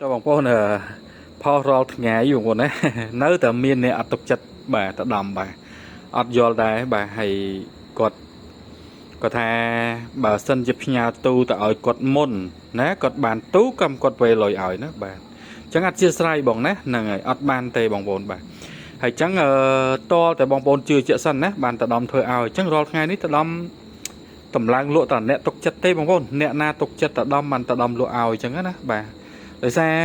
តើបងប្អូនផុសរាល់ថ្ងៃបងប្អូនណា នៅតែមានអ្នកអត់ទុកចិត្តបាទតដំបាទអត់យល់ដែរបាទហើយគាត់គាត់ថាបើសិនជាផ្ញើទូទៅឲ្យគាត់មុនណាគាត់បានទូកំគាត់វេលុយឲ្យណាបាទអញ្ចឹងអត់ជាស្រ័យបងណាហ្នឹងហើយអត់បានទេបងប្អូនបាទហើយអញ្ចឹងអឺតលតែបងប្អូនជឿជាក់សិនណាបានតដំធ្វើឲ្យអញ្ចឹងរាល់ថ្ងៃនេះតដំតម្លើងលក់តអ្នកទុកចិត្តទេបងប្អូនអ្នកណាទុកចិត្តតដំបានតដំលក់ឲ្យអញ្ចឹងណាបាទ ដោយសារ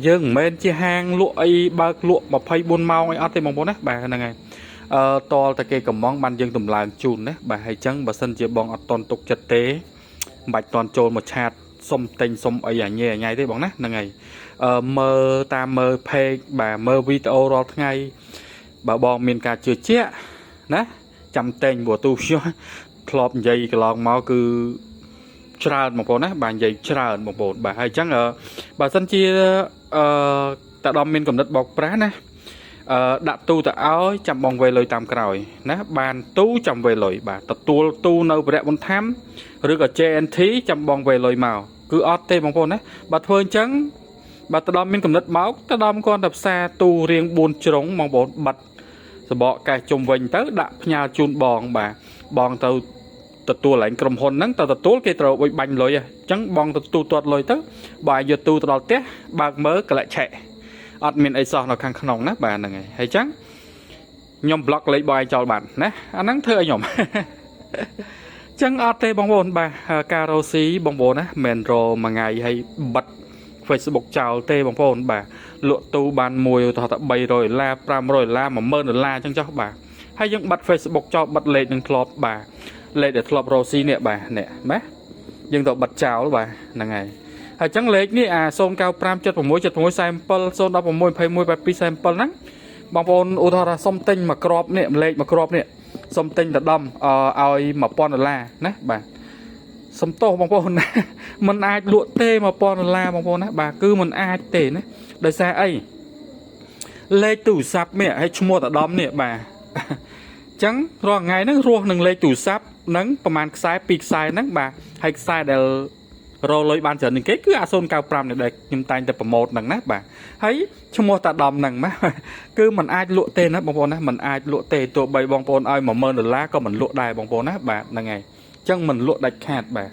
យើងមិនមែនជាហាងលក់អីបើកលក់24ម៉ោងអីអត់ទេបងប្អូនណាបាទហ្នឹងហើយអឺតលតែគេកំងបានយើងតម្លើងជូនណាបាទហើយចឹងបើសិនជាបងអត់តន់ទុកចិត្តទេមិនបាច់តន់ចូលមកឆាតសុំទិញសុំអីអាញ៉េអាញ៉ៃទេបងណាហ្នឹងហើយអឺមើលតាមមើល page បាទមើលវីដេអូរាល់ថ្ងៃបើបងមានការជឿជាក់ណាចាំតែងព្រោះទូខ្ញុំធ្លាប់និយាយកន្លងមកគឺច្រើនបងប្អូនណាបាទនិយាយច្រើនបងប្អូនបាទហើយអញ្ចឹងអឺ បើសិនជាអឺតាដំមានកំណត់បោកប្រាស់ណាអឺដាក់ទូទៅឲ្យចាំបងវេលុយតាមក្រោយណាបានទូចាំវេលុយបាទទទួលទូនៅវរៈបន្ថែមឬក៏ JNT ចាំបងវេលុយមកគឺអត់ទេបងប្អូនណាបើធ្វើអញ្ចឹងបើតាដំមានកំណត់បោកតាដំគាត់តែផ្សារទូរៀង4ជ្រុងបងប្អូនបាត់សបកកែសជុំវិញទៅដាក់ផ្ញើជូនបងបាទបងទៅទទួលឡើងក្រុមហ៊ុនហ្នឹងទៅទទួលគេត្រូវអុយបាញ់លុយហ៎អញ្ចឹងបងទៅទទួលទាត់លុយទៅ បើយកទូទៅដល់ផ្ទះបើកមើលកលៈឆែកអត់មានអីសោះនៅខាងក្នុងណាបាទហ្នឹងហើយហើយចឹងខ្ញុំប្លុកលេខបងឯងចោលបាត់ណាអាហ្នឹងធ្វើឲ្យខ្ញុំ ចឹងអត់ទេបងប្អូនបាទការរកស៊ីបងប្អូនណាមិនរមួយថ្ងៃហើយបិទ Facebook ចោលទេបងប្អូនបាទលក់ទូបានមួយឧទាហរណ៍ថា300ដុល្លារ500ដុល្លារ10000ដុល្លារចឹងចុះបាទហើយយើងបិទ Facebook ចោលបិទលេខនឹងធ្លាប់បាទលេខដែលធ្លាប់រកស៊ីនេះបាទនេះណាយើងទៅបិទចោលបាទហ្នឹងហើយ ហើយចឹងលេខនេះអា095 76 76 47 016 21 82 47ហ្នឹងបងប្អូនឧទាហរណ៍ថាសុំទិញមួយគ្រាប់នេះលេខមួយគ្រាប់នេះសុំទិញតដំឲ្យ1000ដុល្លារណាបាទសុំទោសបងប្អូនណាมันអាចលក់ទេ1000ដុល្លារបងប្អូនណាបាទគឺมันអាចទេណាដោយសារអីលេខទូរស័ព្ទនេះហើយឈ្មោះតដំនេះបាទចឹងរាល់ថ្ងៃហ្នឹងរស់នឹងលេខទូរស័ព្ទហ្នឹងប្រហែលខ្សែពីរខ្សែហ្នឹងបាទហើយខ្សែដែល រលុយបានច្រើនជាងគេគឺអា095នេះដែលខ្ញុំតែងតែpromote ហ្នឹងណាបាទហើយឈ្មោះតាដំហ្នឹងណាគឺมันអាចលក់ទេណាបងប្អូនណាมันអាចលក់ទេទោះបីបងប្អូនឲ្យ10000ដុល្លារក៏មិនលក់ដែរបងប្អូនណាបាទហ្នឹងហើយអញ្ចឹងមិនលក់ដាច់ខាតបាទ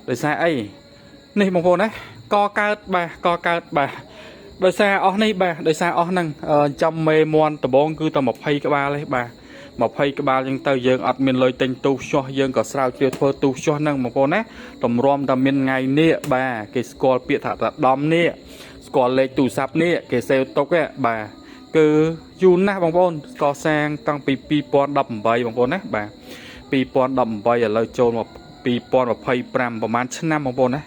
ដោយសារអីនេះបងប្អូនណាកកើតបាទកកើតបាទដោយសារអស់នេះបាទដោយសារអស់ហ្នឹងចំមេមន់ដបងគឺតែ20ក្បាលទេបាទ20ក្បាលចឹងទៅយើងអត់មានលុយទិញទូខ្ចោះយើងក៏ស្រាវជ្រាវធ្វើទូខ្ចោះហ្នឹងបងប្អូនណាតម្រាំតែមានថ្ងៃនេះបាទគេស្គាល់ពាក្យថាតាដំនេះស្គាល់លេខទូរស័ព្ទនេះគេសេវទុកបាទគឺយូរណាស់បងប្អូនកសាងតាំងពី2018បងប្អូនណាបាទ2018ឥឡូវចូលមក2025ប្រហែលឆ្នាំបងប្អូនណា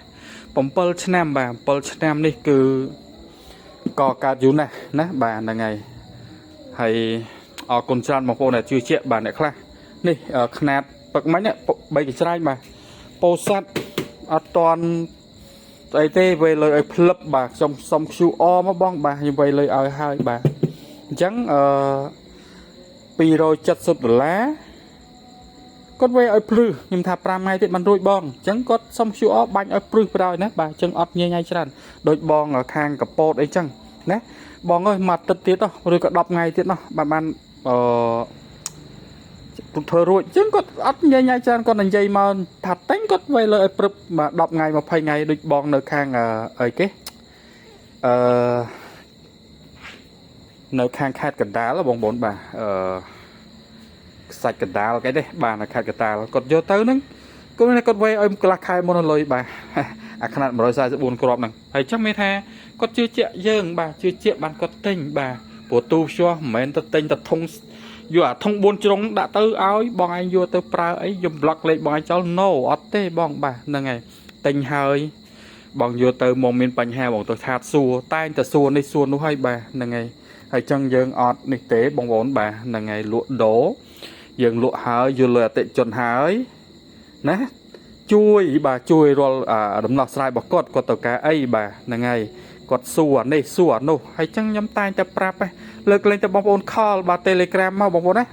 7ឆ្នាំបាទ7ឆ្នាំនេះគឺកកើតយូរណាស់ណាបាទហ្នឹងហើយហើយអរគុណច្រើនបងប្អូនដែលជឿជាក់បាទអ្នកខ្លះនេះខ្នាតពឹកមិញ3កញ្ច្រែងបាទពោធិ៍សាត់អត់តន់ស្អីទេវេលុយឲ្យផ្លឹបបាទខ្ញុំសុំ QR មកបងបាទខ្ញុំវេលុយឲ្យហើយបាទអញ្ចឹងអឺ270ដុល្លារគាត់វេឲ្យភ្លឺខ្ញុំថា5ថ្ងៃទៀតបានរួចបងអញ្ចឹងគាត់សុំ QR បាញ់ឲ្យព្រឹសបណ្ដោយណាបាទអញ្ចឹងអត់ញញ៉ៃច្រើនដូចបងខាងកពតអីចឹងណាបងអើយមួយអាទិត្យទៀតឬក៏10ថ្ងៃទៀតនោះបានបានអឺធ្វើរួចអញ្ចឹងគាត់អត់ញញ៉ៃច្រើនគាត់និយាយមកថាតែងគាត់វេលើឲ្យព្រឹបបាទ10ថ្ងៃ20ថ្ងៃដូចបងនៅខាងអីគេអឺនៅខាងខេត្តកណ្ដាលបងប្អូនបាទអឺខ្សាច់កណ្ដាលគេទេបាទនៅខេត្តកណ្ដាលគាត់យកទៅហ្នឹងគាត់គាត់វេឲ្យកន្លះខែមុនលុយបាទអាខ្នាត144គ្រាប់ហ្នឹងហើយចឹងមានថាគាត់ជឿជាក់យើងបាទជឿជាក់បានគាត់ទិញបាទព្រោះទូភ្ជាប់មិនមែនទៅទិញតែធុងយកអាធុង4ជ្រុងដាក់ទៅឲ្យបងឯងយកទៅប្រើអីយំប្លុកលេខបងឯងចោល no អត់ទេបងបាទហ្នឹងហើយទិញហើយបងយកទៅមកមានបញ្ហាបងទៅឆាតសួរតែងតែសួរនេះសួរនោះហើយបាទហ្នឹងហើយហើយចឹងយើងអត់នេះទេបងប្អូនបាទហ្នឹងហើយលក់ដូរយើងលក់ហើយយកលុយអតិជនហើយណាជួយបាទជួយរាល់ដំណោះស្រាយរបស់គាត់គាត់ទៅការអីបាទហ្នឹងហើយគាត់សួរអានេះសួរអានោះហើយចឹងខ្ញុំតែងតែប្រាប់លើកលែងតែបងប្អូន call បាទ Telegram មកបងប្អូនណា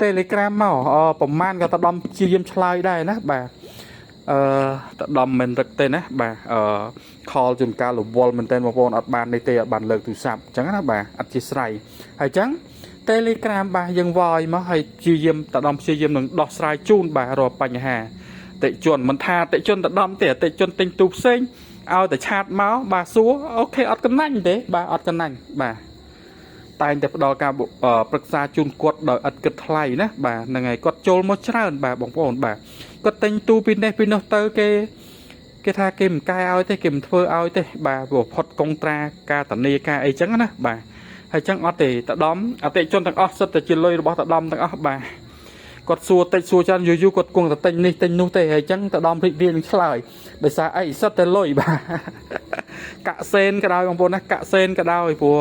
Telegram មកអប្រហែលក៏តដំព្យាយាមឆ្លើយដែរណាបាទ អឺតដំមិនរឹកទេណាបាទអឺ call ជួនកាលរវល់មែនតើបងប្អូនអត់បាននេះទេអត់បានលើកទូរស័ព្ទអញ្ចឹងណាបាទអធិស្ឋានហើយអញ្ចឹង Telegram បាទយើងវាយមកហើយព្យាយាមតដំព្យាយាមនឹងដោះស្រាយជូនបាទរាល់បញ្ហាតិជនមិនថាតិជនតដំទេអតិជនទិញទូផ្សេងឲ្យតែ chat មកបាទសួរ OK អត់កំណាញ់ទេបាទអត់កំណាញ់បាទតែងតែផ្ដល់ការប្រឹក្សាជូនគាត់ដោយឥតគិតថ្លៃណាបាទហ្នឹងហើយគាត់ចូលមកច្រើនបាទបងប្អូនបាទគាត់ទិញទូពីនេះពីនោះទៅគេគេថាគេមិនកែឲ្យទេគេមិនធ្វើឲ្យទេបាទព្រោះផុតកុងត្រាការតានីការអីចឹងណាបាទហើយចឹងអត់ទេតដំអតិជនទាំងអស់សិតតែជាលុយរបស់តដំទាំងអស់បាទគាត់សួរតិចសួរច្រើនយូរយូរគាត់គង់តែទិញនេះទិញនោះទេហើយចឹងតដំរីករាយនឹងឆ្លើយដោយសារអីសិតតែលុយបាទកាក់សេនក៏ដោយបងប្អូនណាកាក់សេនក៏ដោយព្រោះ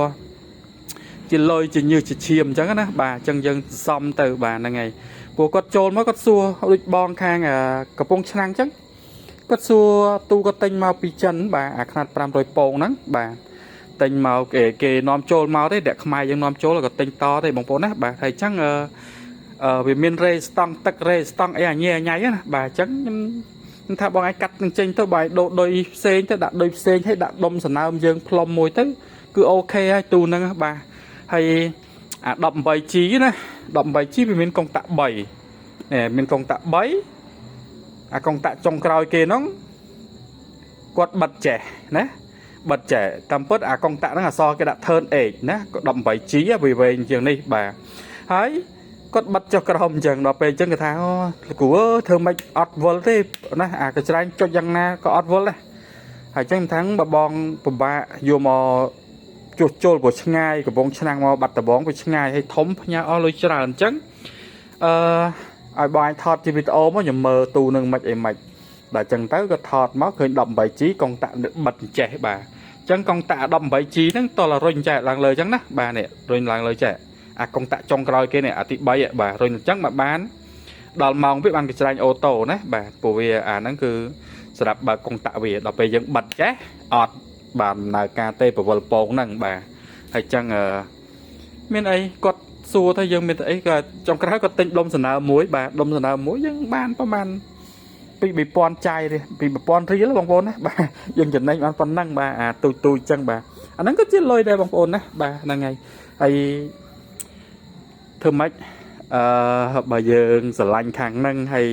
ជាលុយជាញើសជាឈាមអញ្ចឹងណាបាទអញ្ចឹងយើងសំទៅបាទហ្នឹងហើយព្រោះគាត់ចូលមកគាត់សួរដូចបងខាងកំពង់ឆ្នាំងអញ្ចឹងគាត់សួរទូគាត់ទិញមកពីចិនបាទអាខ្នាត500ពងហ្នឹងបាទទិញមកគេគេនាំចូលមកទេអ្នកខ្មែរយើងនាំចូលក៏ទិញតទេបងប្អូនណាបាទហើយអញ្ចឹងអឺវាមានរេស្តង់ទឹករេស្តង់អីអញញ៉ៃណាបាទអញ្ចឹងខ្ញុំថាបងឯងកាត់នឹងចេញទៅបាទដូរដុយផ្សេងទៅដាក់ដុយផ្សេងហើយដាក់ដុំសណើមយើងផ្លុំមួយទៅគឺ OK ហើយទូហ្នឹងបាទហើយអា 18G ណា 18G វាមានកុងតាក់3នេះមានកុងតាក់3អាកុងតាក់ចុងក្រោយគេហ្នឹងគាត់បិទចេះណាបិទចេះតាមពិតអាកុងតាក់ហ្នឹងអក្សរគេដាក់ turn 8ណា 18G វាវែងជាងនេះបាទហើយគាត់បិទចុះក្រោមអញ្ចឹងដល់ពេលអញ្ចឹងគេថាអូលោកគ្រូអើយធ្វើម៉េចអត់វល់ទេណាអាកច្រាញ់ចុចយ៉ាងណាក៏អត់វល់ដែរហើយអញ្ចឹងថាងបបងពិបាកយកមកជួសជុលព្រោះឆ្ងាយកំពង់ឆ្នាំងមកបាត់ដបងវាឆ្ងាយហើយធំផ្ញើអស់លុយច្រើនអញ្ចឹងអឺឲ្យបងឯងថតជាវីដេអូមកខ្ញុំមើលទូនឹងមិនអីមិនដល់អញ្ចឹងទៅក៏ថតមកឃើញ 18G កុងតាក់បិទចេះបាទអញ្ចឹងកុងតាក់ 18G ហ្នឹងតលរុញចែកឡើងលើអញ្ចឹងណាបាទនេះរុញឡើងលើចែកអាកុងតាក់ចុងក្រោយគេនេះអាទី3បាទរុញអញ្ចឹងមកបានដល់ម៉ោងវាបានកញ្ច្រាញ់ auto ណាបាទព្រោះវាអាហ្នឹងគឺសម្រាប់បើកកុងតាក់វាដល់ពេលយើងបិទចេះអត់បានដំណើរការទេពវលពងហ្នឹងបាទហើយចឹងអឺមានអីគាត់សួរថាយើងមានតែអីក៏ចុងក្រោយគាត់ទិញដុំសនើមួយបាទដុំសនើមួយយើងបានប្រហែលពី3000ចាយទេពី1000រៀលបងប្អូនណាបាទយើងចំណេញបានប៉ុណ្ណឹងបាទអាទូចទូចចឹងបាទអាហ្នឹងក៏ជាលុយដែរបងប្អូនណាបាទហ្នឹងហើយហើយធ្វើម៉េចអឺបើយើងស្រឡាញ់ខាងហ្នឹងហើយ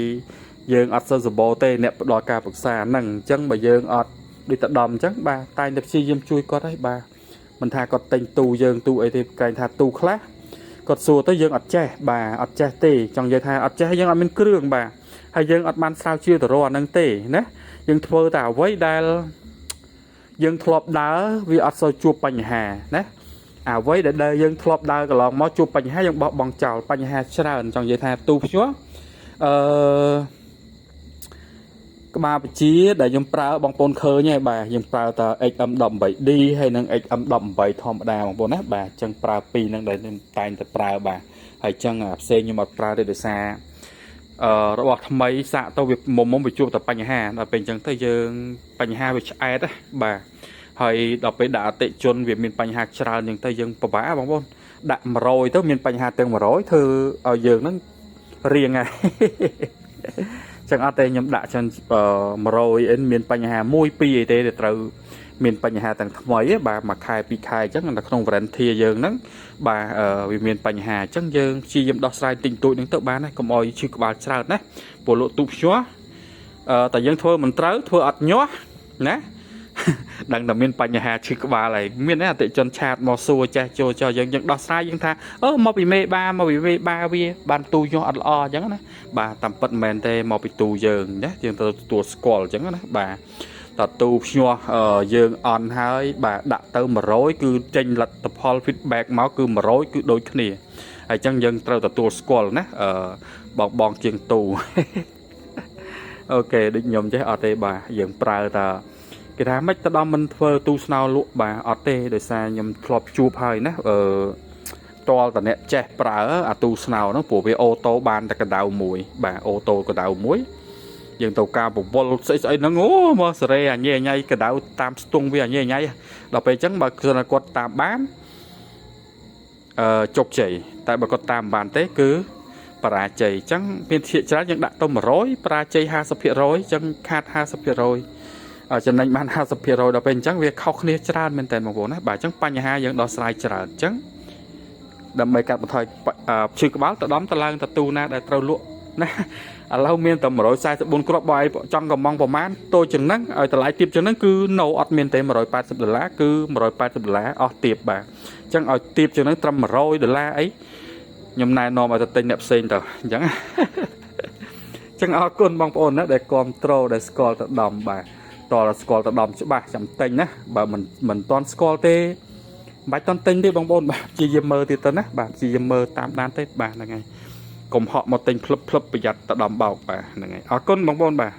យើងអត់សូវសម្បូរទេអ្នកផ្ដល់ការប្រឹក្សាហ្នឹងអញ្ចឹងបើយើងអត់ដូចតដំអញ្ចឹងបាទតែងតែព្យាយាមជួយគាត់ហើយបាទមិនថាគាត់ទិញទូយើងទូអីទេក្រែងថាទូខ្លះគាត់សួរទៅយើងអត់ចេះបាទអត់ចេះទេចង់និយាយថាអត់ចេះយើងអត់មានគ្រឿងបាទហើយយើងអត់បានស្រាវជ្រាវទៅរកអាហ្នឹងទេណាយើងធ្វើតែអ្វីដែលយើងធ្លាប់ដើរវាអត់សូវជួបបញ្ហាណាអ្វីដែលដើរយើងធ្លាប់ដើរកន្លងមកជួបបញ្ហាយើងបោះបង់ចោលបញ្ហាច្រើនចង់និយាយថាទូភ្ញាស់អឺក្បាលបជាដែលខ្ញុំប្រើបងប្អូនឃើញហើយបាទយើងប្រើតែ XM18D ហើយនិង XM18 ធម្មតាបងប្អូនណាបាទអញ្ចឹងប្រើពីរហ្នឹងដែលខ្ញុំតែងតែប្រើបាទហើយអញ្ចឹងផ្សេងខ្ញុំអត់ប្រើទេដោយសារអឺរបស់ថ្មីសាកទៅវាមុំមុំវាជួបតែបញ្ហាដល់ពេលអញ្ចឹងទៅយើងបញ្ហាវាឆ្អែតណាបាទហើយដល់ពេលដាក់អតិជនវាមានបញ្ហាច្រើនអញ្ចឹងទៅយើងពិបាកបងប្អូនដាក់100ទៅមានបញ្ហាទាំង100ធ្វើឲ្យយើងហ្នឹងរៀងហើយ ចឹងអត់ទេខ្ញុំដាក់ចឹង100អីមានបញ្ហា1 2អីទេដែលត្រូវមានបញ្ហាទាំងថ្មីបាទមួយខែពីរខែអញ្ចឹងនៅក្នុង warranty យើងហ្នឹងបាទវាមានបញ្ហាអញ្ចឹងយើងព្យាយាមដោះស្រាយតិចតួចហ្នឹងទៅបានណាកុំឲ្យឈឺក្បាលច្រើនណាព្រោះលក់ទូភ្ញាស់អឺតែយើងធ្វើមិនត្រូវធ្វើអត់ញាស់ណា ដឹងតែមានបញ្ហាឈឺក្បាលហើយមានអតិជន chat មកសួរចេះចូលចោយើងយើងដោះស្រាយយើងថាអឺមកពីមេបាមកពីមេបាវាបានទូញាស់អត់ល្អអញ្ចឹងណាបាទតាមពិតមិនមែនទេមកពីទូយើងណាយើងត្រូវទទួលស្គាល់អញ្ចឹងណាបាទតទូភ្ញាស់យើងអន់ហើយបាទដាក់ទៅ100គឺចេញលទ្ធផល feedback មកគឺ100គឺដូចគ្នាហើយអញ្ចឹងយើងត្រូវទទួលស្គាល់ណាអឺបងបងជាងទូ OK ដូចខ្ញុំចេះអត់ទេបាទយើងប្រើតាគេថាម៉េចទៅដល់មិនធ្វើទូស្នោលក់បាទអត់ទេដោយសារខ្ញុំធ្លាប់ជួបហើយណាអឺតលតអ្នកចេះប្រើអាទូស្នោហ្នឹងព្រោះវា auto បានតែកដៅមួយបាទ auto កដៅមួយយើងទៅការបវល់ស្អីស្អីហ្នឹងអូមកសេរីអញញ៉ៃកដៅតាមស្ទង់វាអញញ៉ៃដល់ពេលអញ្ចឹងបើគឺគាត់តាមបានអឺជោគជ័យតែបើគាត់តាមបានទេគឺ បរាជ័យអញ្ចឹងមានធាកច្រើនយើងដាក់ទៅ100បរាជ័យ50%អញ្ចឹងខាត50%ចំណេញបាន50%ដល់ពេលអញ្ចឹងវាខុសគ្នាច្រើនមែនតើបងប្អូនណាបាទអញ្ចឹងបញ្ហាយើងដោះស្រាយច្រើនអញ្ចឹងដើម្បីកាត់បន្ថយឈឺក្បាលទៅដំទៅឡើងទៅទូណាដែលត្រូវលក់ណាឥឡូវមានតែ144គ្រាប់បើឲ្យចង់កំងប្រមាណតូចជាងហ្នឹងឲ្យតម្លៃទាបជាងហ្នឹងគឺ no អត់មានទេ180ដុល្លារគឺ180ដុល្លារអស់ទាបបាទអញ្ចឹងឲ្យទាបជាងហ្នឹងត្រឹម100ដុល្លារអីខ្ញុំណែនាំឲ្យទៅទិញអ្នកផ្សេងទៅអញ្ចឹងចឹងអរគុណបងប្អូនណាដែលគ្រប់ត្រូលដែលស្គាល់ទៅដំបាទតើស្គាល់ទៅដំច្បាស់ចាំទិញណាបើមិនមិនតន់ស្គាល់ទេមិនបាច់តន់ទិញទេបងប្អូនបាទព្យាយាមមើលទៀតទៅណាបាទព្យាយាមមើលតាមដានទេបាទហ្នឹងហើយកុំហក់មកទិញភ្លឹបភ្លឹបប្រយ័ត្នទៅដំបោកបាទហ្នឹងហើយអរគុណបងប្អូនបាទ។